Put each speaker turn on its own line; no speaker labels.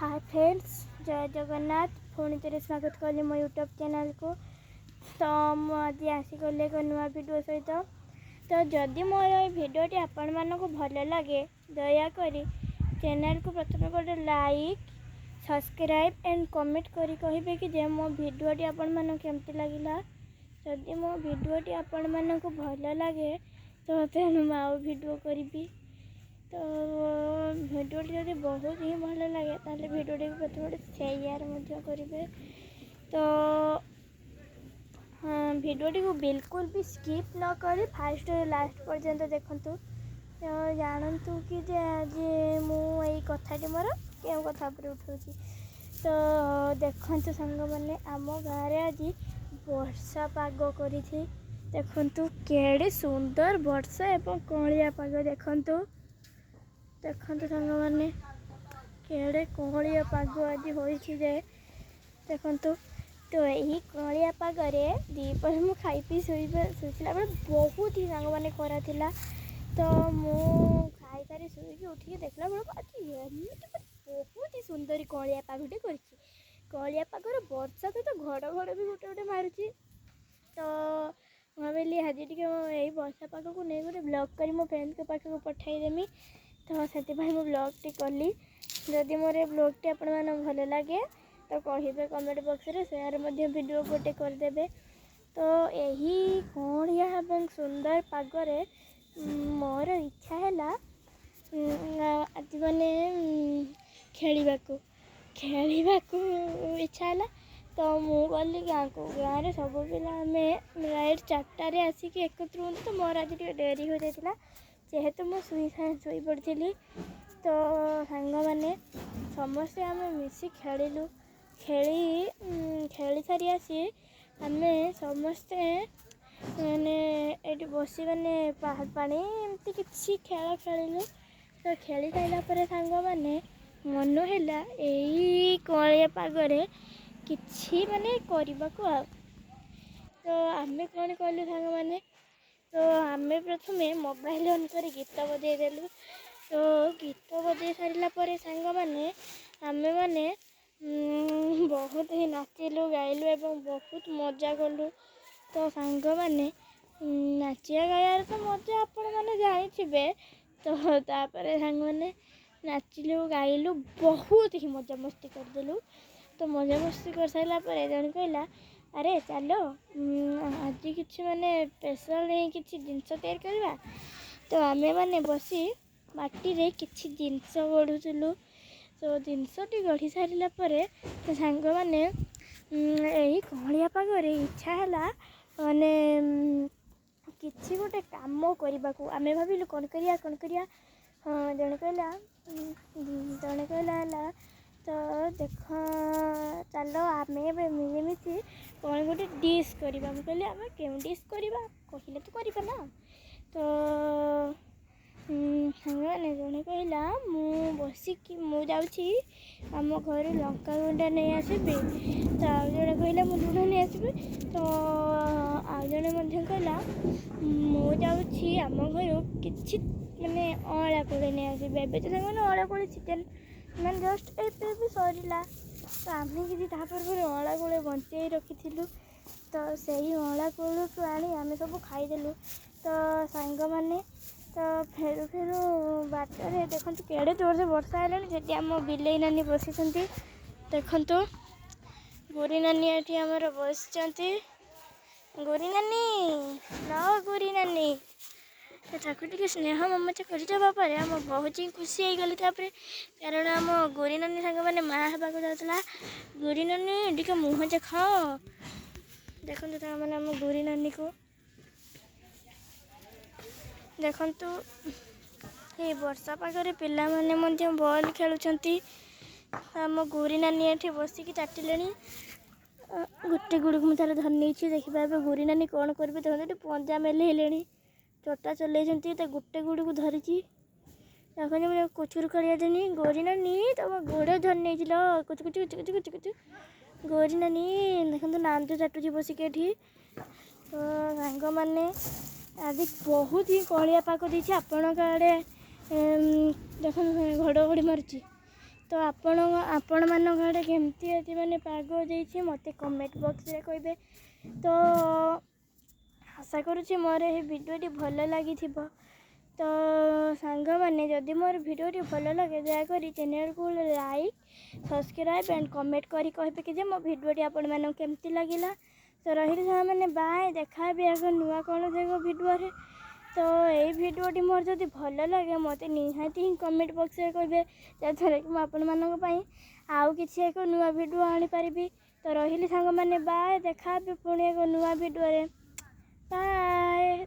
ହାଏ friends, ଜୟ ଜଗନ୍ନାଥ। ପୁଣି ଥରେ ସ୍ୱାଗତ କଲି ମୋ ୟୁଟ୍ୟୁବ୍ ଚ୍ୟାନେଲ୍କୁ। ତ ମୁଁ ଆଜି ଆସିଗଲି ଏକ ନୂଆ ଭିଡ଼ିଓ ସହିତ। ତ ଯଦି ମୋର ଏଇ ଭିଡ଼ିଓଟି ଆପଣମାନଙ୍କୁ ଭଲ ଲାଗେ, ଦୟାକରି ଚ୍ୟାନେଲ୍କୁ ପ୍ରଥମେ ଗୋଟେ ଲାଇକ୍, ସବସ୍କ୍ରାଇବ୍ ଆଣ୍ଡ କମେଣ୍ଟ କରି କହିବେ କି ଯେ ମୋ ଭିଡ଼ିଓଟି ଆପଣମାନଙ୍କୁ କେମିତି ଲାଗିଲା। ଯଦି ମୋ ଭିଡ଼ିଓଟି ଆପଣମାନଙ୍କୁ ଭଲ ଲାଗେ, ତ ତେଣୁ ମୁଁ ଆଉ ଭିଡ଼ିଓ କରିବି। ତ ଭିଡ଼ିଓଟି ଯଦି ବହୁତ ହିଁ ଭଲ ଲାଗେ, ତାହେଲେ ଭିଡ଼ିଓଟିକୁ ପ୍ରଥମେ ଗୋଟେ ସେୟାର ମଧ୍ୟ କରିବେ। ତ ହଁ, ଭିଡ଼ିଓଟିକୁ ବିଲକୁଲ ବି ସ୍କିପ୍ ନ କରି ଫାଷ୍ଟରୁ ଲାଷ୍ଟ ପର୍ଯ୍ୟନ୍ତ ଦେଖନ୍ତୁ। ତ ଜାଣନ୍ତୁ କି ଯେ ଆଜି ମୁଁ ଏଇ କଥାଟି ମୋର କେଉଁ କଥା ଉପରେ ଉଠାଉଛି। ତ ଦେଖନ୍ତୁ ସାଙ୍ଗମାନେ, ଆମ ଗାଁରେ ଆଜି ବର୍ଷା ପାଗ କରିଛି। ଦେଖନ୍ତୁ କେଡ଼େ ସୁନ୍ଦର ବର୍ଷା ଏବଂ କଅଁଳିଆ ପାଗ। ଦେଖନ୍ତୁ, ଦେଖନ୍ତୁ ସାଙ୍ଗମାନେ, କେଡ଼େ କଅଁଳିଆ ପାଗ ଆଜି ହୋଇଛି ଯେ ଦେଖନ୍ତୁ। ତ ଏହି କଅଁଳିଆ ପାଗରେ ଦ୍ୱିପହରେ ମୁଁ ଖାଇ ପିଇ ଶୋଇବା ଶୋଇଥିଲା ବେଳେ ବହୁତ ହି ସାଙ୍ଗମାନେ ଖରା ଥିଲା। ତ ମୁଁ ଖାଇସାରି ଶୋଇକି ଉଠିକି ଦେଖିଲା ବେଳକୁ ଆଜି ଏମିତି ବହୁତ ହି ସୁନ୍ଦରୀ କଅଁଳିଆ ପାଗଟେ କରିଛି। କଅଁଳିଆ ପାଗରେ ବର୍ଷା ସହିତ ଘଡ଼ଘଡ଼ ବି ଗୋଟେ ଗୋଟେ ମାରୁଛି। ତ ମୁଁ ଭାବିଲି ଆଜି ଟିକେ ଏଇ ବର୍ଷା ପାଗକୁ ନେଇ ଗୋଟେ ବ୍ଲଗ୍ କରି ମୋ ଫ୍ରେଣ୍ଡଙ୍କ ପାଖକୁ ପଠାଇଦେମି। ତ ସେଥିପାଇଁ ମୁଁ ବ୍ଲଗ୍ଟି କଲି। ଯଦି ମୋର ଏ ବ୍ଲଗ୍ଟି ଆପଣମାନଙ୍କୁ ଭଲ ଲାଗେ, ତ କହିବେ କମେଣ୍ଟ ବକ୍ସରେ, ସେୟାର ମଧ୍ୟ ଭିଡ଼ିଓ ଗୋଟେ କରିଦେବେ। ତ ଏହି କଅଁଳିଆ ଏବଂ ସୁନ୍ଦର ପାଗରେ ମୋର ଇଚ୍ଛା ହେଲା ଆଜି ମାନେ ଖେଳିବାକୁ ଇଚ୍ଛା ହେଲା। ତ ମୁଁ ଗଲି ଗାଁକୁ। ଗାଁରେ ସବୁ ପିଲା ଆମେ ରାଇଟ୍ 4ଟାରେ ଆସିକି ଏକତ୍ର ହୁଅନ୍ତୁ। ତ ମୋର ଆଜି ଟିକେ ଡେରି ହୋଇଯାଇଥିଲା, ଯେହେତୁ ମୁଁ ଶୋଇପଡ଼ିଥିଲି। ତ ସାଙ୍ଗମାନେ ସମସ୍ତେ ଆମେ ମିଶି ଖେଳିଲୁ। ଖେଳି ଖେଳି ସାରି ଆସି ଆମେ ସମସ୍ତେ ମାନେ ଏଇଠି ବସି ମାନେ ପାଣି ଏମିତି କିଛି ଖେଳ ଖେଳିଲୁ। ତ ଖେଳି ସାରିଲା ପରେ ସାଙ୍ଗମାନେ, ମନ ହେଲା ଏଇ କଅଁଳିଆ ପାଗରେ କିଛି ମାନେ କରିବାକୁ। ଆଉ ତ ଆମେ କ'ଣ କଲୁ ସାଙ୍ଗମାନେ? ତ ଆମେ ପ୍ରଥମେ ମୋବାଇଲ୍ ଅନ୍ କରି ଗୀତ ବଜାଇଦେଲୁ। ତ ଗୀତ ବଜାଇ ସାରିଲା ପରେ ସାଙ୍ଗମାନେ, ଆମେମାନେ ବହୁତ ହିଁ ନାଚିଲୁ, ଗାଇଲୁ ଏବଂ ବହୁତ ମଜା କଲୁ। ତ ସାଙ୍ଗମାନେ, ନାଚିବା ଗାଇବାର ତ ମଜା ଆପଣମାନେ ଜାଣିଥିବେ। ତ ତାପରେ ସାଙ୍ଗମାନେ ନାଚିଲୁ, ଗାଇଲୁ, ବହୁତ ହିଁ ମଜାମସ୍ତି କରିଦେଲୁ। ତ ମଜାମସ୍ତି କରିସାରିଲା ପରେ ଜଣେ କହିଲା, ଆରେ ଚାଲ, ଆଜି କିଛି ମାନେ ସ୍ପେଶାଲ୍ ହିଁ କିଛି ଜିନିଷ ତିଆରି କରିବା। ତ ଆମେମାନେ ବସି ମାଟିରେ କିଛି ଜିନିଷ ଗଢ଼ୁଥିଲୁ। ତ ଜିନିଷଟି ଗଢ଼ି ସାରିଲା ପରେ ତ ସାଙ୍ଗମାନେ, ଏଇ କଅଁଳିଆ ପାଗରେ ଇଚ୍ଛା ହେଲା ମାନେ କିଛି ଗୋଟେ କାମ କରିବାକୁ। ଆମେ ଭାବିଲୁ କ'ଣ କରିବା, କ'ଣ କରିବା? ହଁ, ଜଣେ କହିଲା ହେଲା, ତ ଦେଖ, ଚାଲ ଆମେ ଏବେ ମିଳିମିଶି କ'ଣ ଗୋଟେ ଡିସ୍ କରିବା। ମୁଁ କହିଲି, ଆମେ କେଉଁ ଡିସ୍ କରିବା? କହିଲେ ତ କରିବା ନା। ତ ସାଙ୍ଗମାନେ, ଜଣେ କହିଲା, ମୁଁ ବସିକି ମୁଁ ଯାଉଛି ଆମ ଘରୁ ଲଙ୍କା ଗୁଣ୍ଡ ନେଇ ଆସିବି। ତ ଆଉ ଜଣେ କହିଲା, ମୁଁ ଲୁଣ ନେଇ ଆସିବି। ତ ଆଉ ଜଣେ ମଧ୍ୟ କହିଲା, ମୁଁ ଯାଉଛି ଆମ ଘରୁ କିଛି ମାନେ ଅଁଳା କୋଳି ନେଇ ଆସିବି। ଏବେ ତ ସାଙ୍ଗମାନେ ଅଁଳା କୋଳି ସିଜନ୍ ମାନେ ଜଷ୍ଟ ଏବେ ଏବେ ସରିଲା। ତ ଆମେ କିଛି ତା ପୂର୍ବରୁ ଅଁଳା କୋଳି ବଞ୍ଚେଇ ରଖିଥିଲୁ। ତ ସେଇ ଅଁଳା କୋଳିକୁ ଆଣି ଆମେ ସବୁ ଖାଇଦେଲୁ। ତ ସାଙ୍ଗମାନେ, ତ ଫେରୁ ଫେରୁ ବାଟରେ ଦେଖନ୍ତୁ କେଡ଼େ ଜୋରସେ ବର୍ଷା ହେଲାଣି। ସେଠି ଆମ ବିଲେଇ ନାନୀ ବସିଛନ୍ତି। ଦେଖନ୍ତୁ, ଗୋରି ନାନୀ ଏଠି ଆମର ବସିଛନ୍ତି। ଗୋରି ନାନୀ ଲ, ଗୋରି ନାନୀ। ତ ତାକୁ ଟିକେ ସ୍ନେହ ମମତା କରିଦେବା ପରେ ଆମ ବହୁତ ହିଁ ଖୁସି ହେଇଗଲି ତାପରେ, କାରଣ ଆମ ଗୋରି ନାନୀ ସାଙ୍ଗମାନେ ମା ହେବାକୁ ଯାଉଥିଲା। ଗୋରି ନାନୀ, ଟିକେ ମୁହଁ ଦେଖ। ଦେଖନ୍ତୁ ସାଙ୍ଗମାନେ, ଆମ ଗୋରି ନାନୀକୁ ଦେଖନ୍ତୁ। ଏଇ ବର୍ଷା ପାଗରେ ପିଲାମାନେ ମଧ୍ୟ ବଲ୍ ଖେଳୁଛନ୍ତି। ଆମ ଗୋରି ନାନୀ ଏଠି ବସିକି ଚାଟିଲେଣି। ଗୋଟେ ଗୋଡ଼କୁ ମୁଁ ତାର ଧରି ନେଇଛି। ଦେଖିବା ଏବେ ଗୋରି ନାନୀ କ'ଣ କରିବେ। ଦେଖନ୍ତୁ, ଏଠି ପଞ୍ଜା ମେଲେଇଲେଣି, ଚଟା ଚଲେଇଛନ୍ତି। ତା ଗୋଟେ ଗୋଡ଼କୁ ଧରିଛି। ଦେଖନ୍ତୁ, ମୁଁ କୁଚୁରୁ କରିବା ଦେନି। ଗୋରି ନାନୀ, ତମ ଗୋଡ଼ ଧରି ନେଇଥିଲ। କୁଚୁ କୁଚୁ କୁଚୁ କୁଚୁ କୁଚୁ କୁଚୁ। ଗୋରି ନାନୀ ଦେଖନ୍ତୁ, ନାଞ୍ଜ ଚାଟୁଛି ବସିକି ଏଠି। ତ ସାଙ୍ଗମାନେ, ଆଜି ବହୁତ ହିଁ କଅଁଳିଆ ପାଗ ଦେଇଛି। ଆପଣଙ୍କ ଆଡ଼େ ଦେଖନ୍ତୁ, ଘଡ଼ଘଡ଼ି ମାରୁଛି। ତ ଆପଣ ଆପଣମାନଙ୍କ ଆଡ଼େ କେମିତି ଆଜି ମାନେ ପାଗ ଦେଇଛି, ମୋତେ କମେଣ୍ଟ ବକ୍ସରେ କହିବେ। ତ ଆଶା କରୁଛି ମୋର ଏହି ଭିଡ଼ିଓଟି ଭଲ ଲାଗିଥିବ। ତ ସାଙ୍ଗମାନେ, ଯଦି ମୋର ଭିଡ଼ିଓଟି ଭଲ ଲାଗେ, ଦୟାକରି ଚ୍ୟାନେଲକୁ ଲାଇକ୍, ସବସ୍କ୍ରାଇବ୍ ଆଣ୍ଡ କମେଣ୍ଟ କରି କହିବେ କି ଯେ ମୋ ଭିଡ଼ିଓଟି ଆପଣମାନଙ୍କୁ କେମିତି ଲାଗିଲା। ତ ରହିଲି ସାଙ୍ଗମାନେ, ବାଏ। ଦେଖା ହେବି ଏକ ନୂଆ କୌଣସି ଏକ ଭିଡ଼ିଓରେ। ତ ଏଇ ଭିଡ଼ିଓଟି ମୋର ଯଦି ଭଲ ଲାଗେ, ମୋତେ ନିହାତି ହିଁ କମେଣ୍ଟ ବକ୍ସରେ କହିବେ, ଯାହାଦ୍ୱାରା କି ମୁଁ ଆପଣମାନଙ୍କ ପାଇଁ ଆଉ କିଛି ଏକ ନୂଆ ଭିଡ଼ିଓ ଆଣିପାରିବି। ତ ରହିଲି ସାଙ୍ଗମାନେ, ବାଏ। ଦେଖା ହେବି ପୁଣି ଏକ ନୂଆ ଭିଡ଼ିଓରେ। ବାଏ।